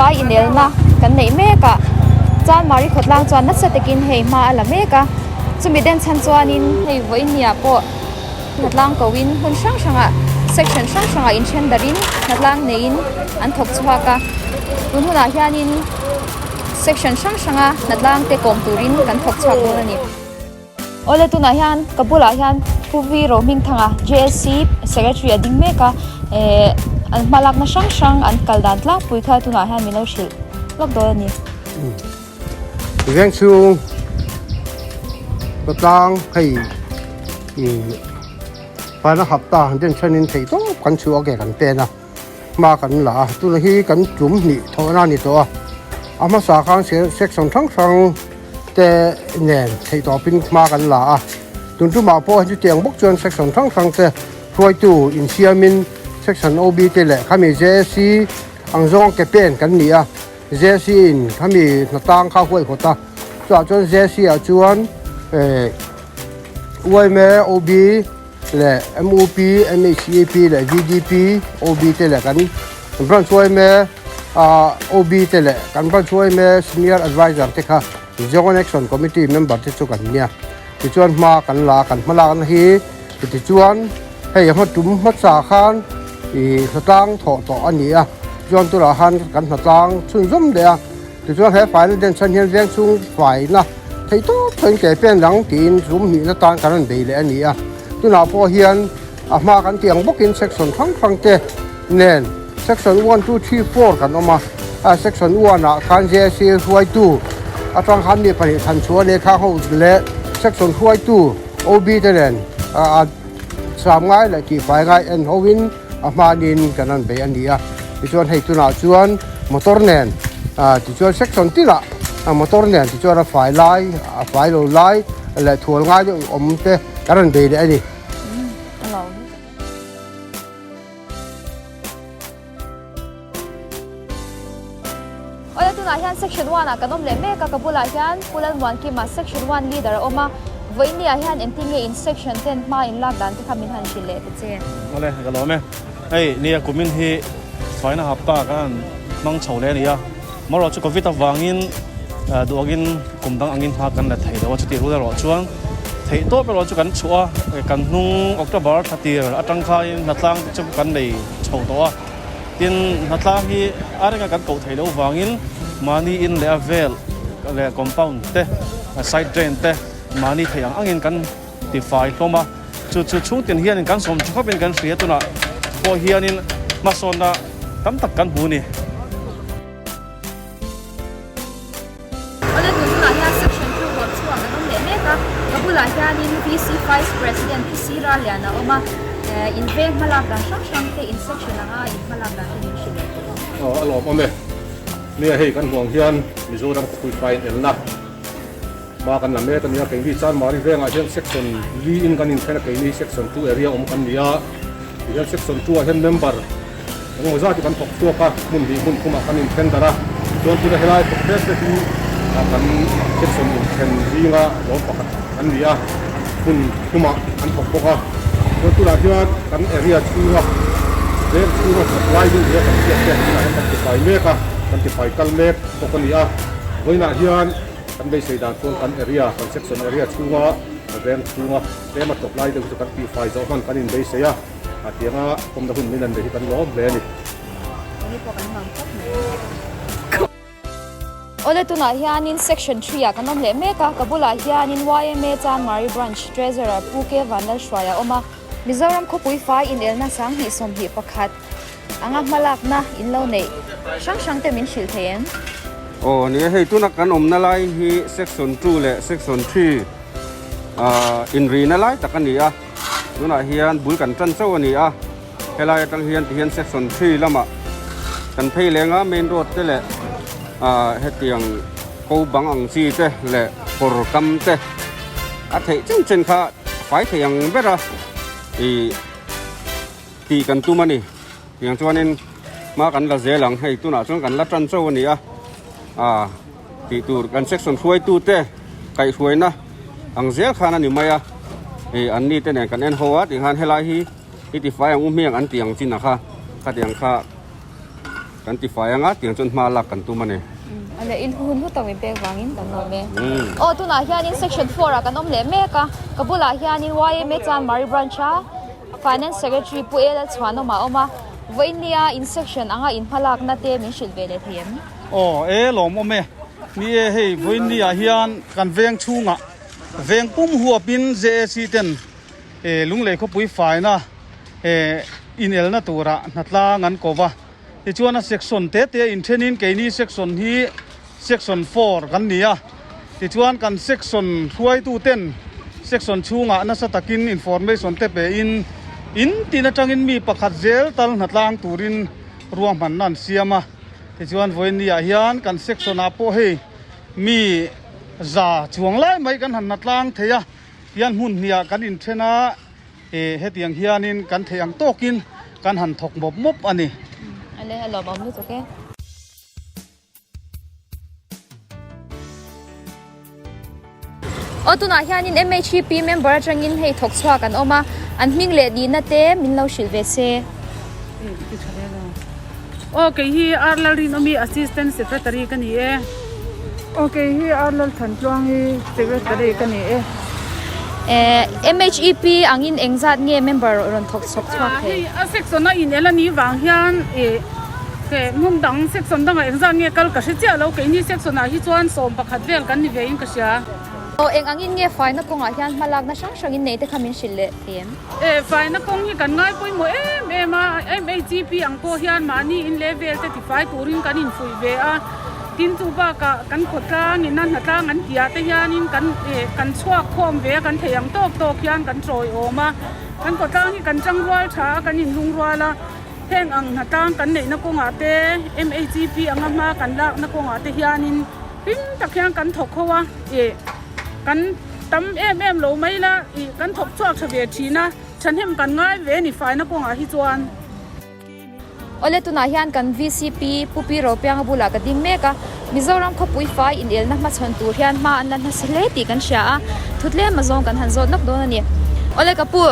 Fai inelna kan neih mek a, Chanmari khawtlang chuan nasa takin hei hma a la mek a, chumi den chhan chuanin hei vawiinniah pawh hnatlang koin hmun hrang hrangah section hrang hrangah inthen darin hnatlang neiin an thawk chhuak a, tun hunah hianin section hrang hranga hnatlang te kawm turin kan thawk chhuak dawn a ni. Awle tunah hian ka bulah hian Pu V Rohmingthanga JSC Secretary a ding mek a eh an hmalakna hrang hrang an kal dan tlangpui kha tunah hian min lo hrilh lawk dawn a ni. Veng chhung khawtlang hei ih Paina hapta han den thenin theih tawp kan chhuah a ke kan pen a. Hma kan la a, tuna hi kan tum hnih thawhna a ni tawh a, a hmasa khan section hrang hrang te nen theih tawpin hma kan la a, tun tumah pawh chutiang bawk chuan section hrang hrang te hruaitu insiamin section OB te leh khami JSC ang zawng ke pen kan ni a, JSC in khami hnatang kha huaihawt a, chutah chuan JSC ah chuan eh yma OB. leh MUP, MHEP leh VDP, OB te leh kan branch yma OB te leh kan branch yma senior advisor te kha Joint Action Committee member te chu kan nia. Tichuan hma kan la a, kan hma lakna hi tichuan hei a hma tum hmasa khan ih hnatlang thawh tawh a ni a, chuan tunah khan kan hnatlang chhunzawm leh a. Tichuan he faina den chhan hian veng chhung faina theih tawp tawhin ke pen dang tiin rum hnihna tan kan rawn bei leh a ni a. Tunah pawh hian a hma kan tih ang bawkin section hrang hrang te nen section one two three four kan awm a, a section one ah khan JSC hruaitu atang khan mi pahnih thlan chhuah a ni kha ho leh section hruaitu OB te nen a sam ngai leh tihfai ngai en hoin a hmanin kan rawn bei a ni a tichuan hei tunah chuan motor nen ah tichuan section tinah motor nen tichuan a fai lai a fai lo lai leh thual ngai deuh awm te kan rawn bei leh a ni. Awle tunah hian section one ah kan awm leh mek a ka bulah hian Pu Lalmuankima section one leader a awm a vawiin ah hian engtin nge in section ten hma in lak dan te kha min han hrilh leh ta che. Awle ka lawm e hei nia kumin hi faina hapta kan han hmang chho leh a ni a marawh chu covid avangin duh angin kum dang angin hma kan la thei lo a chutih rul erawh chuan theih tawp erawh chu kan chhuah a kan hnung October thla tir atang khain hnatlang te chu kan nei chho tawh a. Tin, hnatlang hi a renga kan koh theih loh vangin mahni in leh a vel leh compound te, side drain te mahni theih ang angin kan tifai hlawm a. Chu chu chhungtin hianin kan sawm tha khawpin kan hria tunah pawh hianin hmasawnna tam tak kan hmu a ni. Awle tun hunah hian section chu huam chhuak an awm leh mek a, ka bulah hianin VC Vice President Pu C Ralian a awm a, in veng hmalak dan hrang hrang te in section anga in hmalak dan te min hrilh leh tawh ang. Aw a lawmawm e. Nia hei kan huang hian Mizoram khawpui fai in elna hma kan la mek a nia, keini Chanmari vengah hian section li in kan inthen a, keini section 2 area awm kan ni a, tihian section 2 ah hian member Engemaw zat hi kan thawk chhuak a, hmun hnih hmun khumah kan inthen darh a, chuan tuna helai thawk mek te hi kan section inthen zinga lawm pakhat an ni a, hmun khumah an thawk bawk a, chuan tunah hian kan area chhunga veng chhunga thawk lai deuh nia kan hriat te tunah hian kan tifai mek a, kan tifai kal mek bawk a ni a, vawiinah hian kan beisei dan chuan kan area kan section area chhunga veng chhunga tlema thawk lai deuh hi chu kan tifai zawh hman kan inbeisei a. A tianga pawmna hun min an nei hi kan lawm hle a ni. Awle tunah hianin section 3 ah kan awm leh mek a, ka bulah hianin yma Chanmari Branch Treasurer Pu K Vanlalhruai a awm a. Mizoram khawpui fai inelna 2021 anga hmalakna in lo neih hrang hrang te min hrilh thei em? Aw ni e, hei tuna kan awmna lai hi section 2 leh section 3 inrina lai tak a ni a. Tunah hian bul kan tan chauh a ni a, helai atang hian tihian section 3 lamah kan phei leng a, main road te leh ah hetiang ko bang ang chi te leh kawr kam te a theih chen chen kha fai thei ang ber a ih tih kan tum a ni. Tiang chuanin hma kan la zel ang, hei tunah chuan kan la tan chauh a ni a, ah tih tur kan section hruaitu te kaihhruaina ang zel khan a ni mai a, hei an ni te nen kan en ho a tih khan helai hi i tifai ang u hmiang an tih ang chin a kha khatiang kha. Kan ti fai anga tiang chuan hma lak kan tum a ni. Ale in hun hlu tak min pek vangin kan awm e. Aw tunah hianin section four ah kan awm leh mek a, ka bulah hianin YMA Chanmari branch a Finance Secretary Pu Ela Chhuanawm a awm a, vawiinnia in section anga in hmalakna te min hrilh ve leh thei em? Aw e lawmawm e. Ni e hei vawiinnia hian kan veng chhungah veng pum huapin JAC ten Lunglei khawpui faina inelna turah hnatlang an ko va. Tichuan a section te te inthenin keini section hi section four kan ni a, tichuan kan section hruaitu ten section chhungah nasa takin information te pein in tin atangin mi pakhat zel tal hnatlang turin ruahmanna an siam a. Tichuan vawiin ah hian kan section ah pawh hei mi za chuang lai mai kan han hnatlang thei a, tian hmun hniah kan inthen a. Hetiang hianin kan theih ang tawkin kan han thawk mawp mawp a ni. Ale a lawmawm lutuk e. Aw tunah hianin MHEP member atangin hei thawk chhuak an awm a, an hming leh nihna te min lo hrilh ve se. Aw kei hi R Lalrinawmi Assistant Secretary ka ni e. Aw kei hi R Lalthantluangi Secretary ka ni e. MHEP angin engzat nge member rawn thawk chhawk chhuak thei? Hei a section a inel a nih vang hian hmun dang section dangah engzat nge kal ka hre chiah lo, keini section ah hi chuan 11 vel kan ni ve in ka hria. Aw eng angin nge faina kawngah hian hmalakna hrang hrangin nei te kha min hrilh leh thei em? E, faina kawng hi kan ngai pawimawh em em a, MHGP ang pawh hian mahni in leh vel te tifai turin kan infuih ve a, tin chu bakah kan khawtlang ina hnatlang an tih ah te hianin kan e kan chhuak khawm ve a, kan thei ang tawk tawk hian kan tawiawm a, kan khawtlang hi kan tangrual tha a, kan inlungrual a, heng ang hnatlang kan neihna kawngah te MHGP anga hma kan lakna kawngah te hianin hlim tak hian kan thawk ho a, e. Kan tam em em lo mai la ih kan thawk chhuak tha ve thin a, thahnem kan ngai ve a ni faina kawngah hi chuan. Awle tunah hian kan vcp Pu Pi Ropianga bulah ka ding mek a, Mizoram khawpui fai inelna hmachhawn tur hian hma an la hnasa hle tih kan hria a, thutlem azawng kan han zawt lawk dawn a ni. Awle ka pu,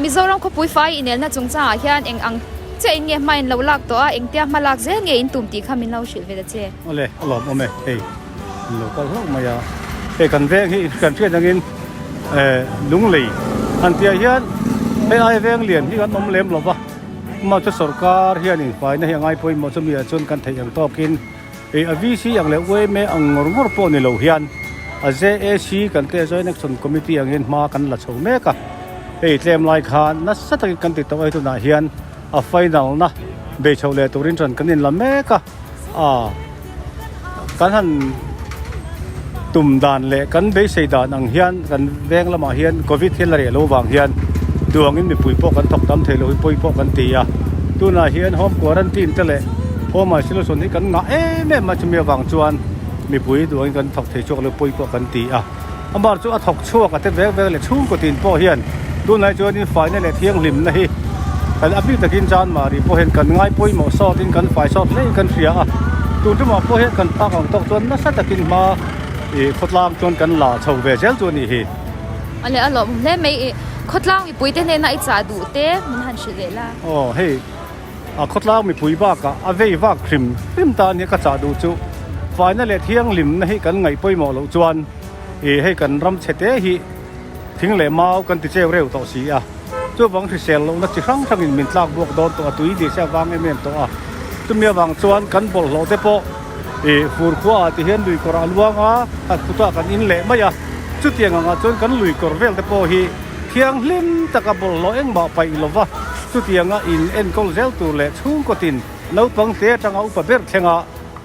Mizoram khawpui fai inelna chungchangah hian eng ang chiah in nge hma in lo lak tawh a, engtia hma lak zel nge in tum tih kha min lo hrilh ve ta che. Awle a lawmawm e hei. An lo kal hlauh mai a, hei kan veng hi kan hriat angin eh lunglei han tih ah hian hei ai veng lian hi kan awm lem lo va, amah chu sawrkar hianin faina hi a ngai pawimawh chumi ah chuan kan theih ang tawkin ih a VC ang leh UMA ang ngawr ngawr pawh ni lo hian a JAC kan tih a Joint Action Committee angin hma kan la chho mek a, hei tlem lai khan nasa takin kan ti tawh a hei tunah hian a final na bei chho leh turin ṭan kan inla mek a. A kan han tum dan leh kan beisei dan ang hian kan veng lamah hian covid hi la reh lo vang hian duangin mipui pawh kan thawk tam thei lo hi pawi pawh kan ti a tunah hian home quarantine te leh home isolation hi kan ngah em em a chumi avang chuan mipui duangin kan thawk thei chhuak lo pawi pawh kan ti a amah chu a thawk chhuak a te vek vek leh chhungkaw tin pawh hian tunlai chuanin faina leh thianghlimna hi kan a bik takin Chanmari pawh hian kan ngai pawimawh sawtin kan fai sawt hle in kan hria a tun tumah pawh hian kan phak ang tawk chuan nasa takin hma ih khawtlang chuan kan la chho ve zel chu a nih hi. Awle a lawmawm hle mai ih khawtlang mipui te hnena i chah duh te min han hrilh leh la. Aw hei. A khawtlang mipui bakah a vei vak hrim hrim ta ania ka chah duh chu. Faina leh thianghlimna hi kan ngaih pawimawh loh chuan ih hei kan ram chhe te hi thing leh mau kan ti cheu reuh tawh si a. Chuvang hrisel lohna chi hrang hrangin min tlak buak dawn tawh a tui ni se a vang em em tawh a. Chumi avang chuan kan bawlhhlawh te pawh ih fur khua ah ti hian lui kawr ah a luang a, khat khutah kan in leh mai a. Chutiang angah chuan kan lui kawr vel te pawh hi Thianghlim taka bawlhhlawh engmah paih lova chutianga in enkawl zel tur leh chhungkaw tin naupang hle atanga upa ber thlenga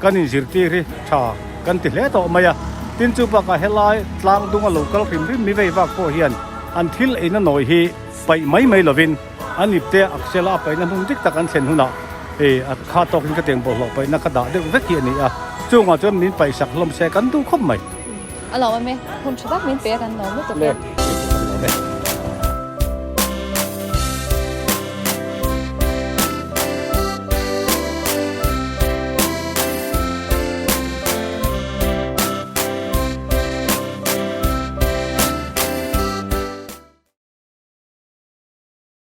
kan inzirtir hi tha kan ti hle tawh mai a. Tin chu bakah helai tlang dunga lo kal hrim hrim mi vei vak pawh hian an thil eina nawi hi paih mai mai lovin an ipte aksela a paihna hmun dik tak an thlen hunah hei a kha tawkin ka tiang bawlhhlawh paihna ka dah deuh vek hi a ni a, chungah chuan min paihsak hlawm se kan duh khawp mai. A lawm awm e, hun tha tak min pe a kan lawm lutuk e.